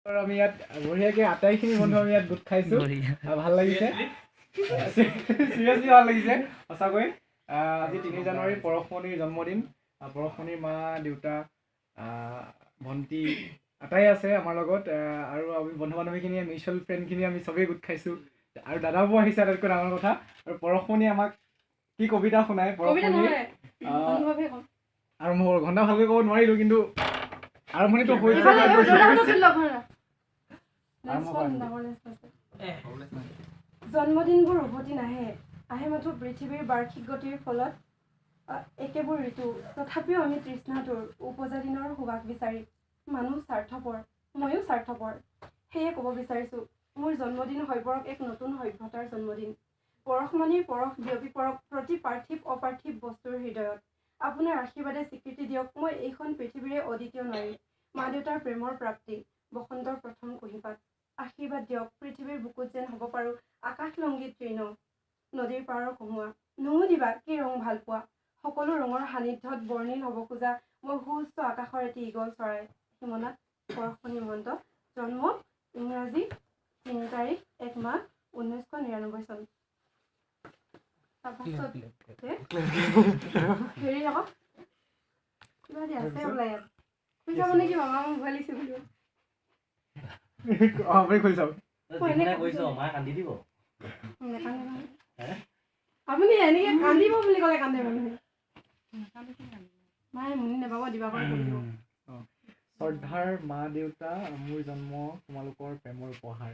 আৰু আমি ইয়াত বঢ়িয়াকৈ আটাইখিনি বন্ধু আমি ইয়াত গোট খাইছোঁ, ভাল লাগিছে, চিৰিয়াছলি ভাল লাগিছে সঁচাকৈ। আজি 3 জানুৱাৰী পৰশমণিৰ জন্মদিন। পৰশমণিৰ মা দেউতা ভণ্টি আটাই আছে আমাৰ লগত, আৰু আমি বন্ধু বান্ধৱীখিনিয়ে মিউচুৱেল ফ্ৰেণ্ডখিনি আমি চবেই গোট খাইছোঁ, আৰু দাদাবো আহিছে, আটাইতকৈ ডাঙৰ কথা। আৰু পৰশমণিয়ে আমাক কি কবিতা শুনায়, পৰশমণি আৰম্ভ ঘণ্টা ভালকৈ ক'ব নোৱাৰিলোঁ, কিন্তু আৰম্ভণিটো হৈছে। জন্মদিনবোৰ উভতি নাহে, আহে মাথো পৃথিৱীৰ বাৰ্ষিক গতিৰ ফলত একেবোৰ ঋতু। তথাপিও আমি তৃষ্ণাটোৰ উপজা দিনৰ সুবাস বিচাৰি। মানুহ স্বাৰ্থপৰ, ময়ো স্বাৰ্থপৰ। সেয়ে ক'ব বিচাৰিছোঁ, মোৰ জন্মদিন হৈ পৰক এক নতুন সভ্যতাৰ জন্মদিন। পৰশমণিৰ পৰশ বিয়পি পৰক প্ৰতি পাৰ্থিৱ অপাৰ্থিৱ বস্তুৰ হৃদয়ত। আপোনাৰ আশীৰ্বাদে স্বীকৃতি দিয়ক মই এইখন পৃথিৱীৰে অদ্বিতীয় নাৰী। মা দেউতাৰ প্ৰেমৰ প্ৰাপ্তি, বসন্তৰ প্ৰথম কুঁহিপাত। আশীৰ্বাদ দিয়ক পৃথিৱীৰ বুকুত যেন হ'ব পাৰোঁ আকাশলংঘী তৃণ, নদীৰ পাৰৰ কহুঁৱা। নুসুধিবা কি ৰং ভাল পোৱা, সকলো ৰঙৰ সান্নিধ্যত বৰ্ণিল হ'ব খোজা মই সুউচ্চ আকাশৰ এটি ঈগল চৰাই। হিমনাথ পৰশমণি মহন্ত, জন্ম ইংৰাজী 3 তাৰিখ 1 মাহ 1999 চন। তাৰপাছত হেৰি আকৌ কিবা আছে বোলে ইয়াত, খুলি চাব নেকি মামা? মোক ভয় লাগিছে বুলি। আপুনি খুলি চাওক। আপুনি এনেকে কান্দিব বুলি ক'লে কান্দে মানুহে। মায়ে মুনি নাপাব, দিবা কৰি দিব। শ্ৰদ্ধাৰ মা দেউতা, মোৰ জন্ম তোমালোকৰ প্ৰেমৰ উপহাৰ।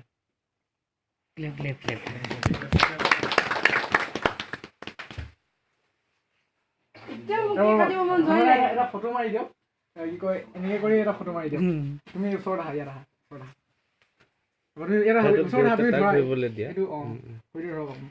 এটা ফটো মাৰি দিয়ক, কি কয় এনেকে কৰি এটা ফটো মাৰি দিয়ক। তুমি ওচৰত আহা, ইয়াত আহা, ওচৰত আহা, ইয়াত আহা, ওচৰত আহা, তুমি ধৰা এইটো। অঁ, সেইটো ধৰক আপুনি।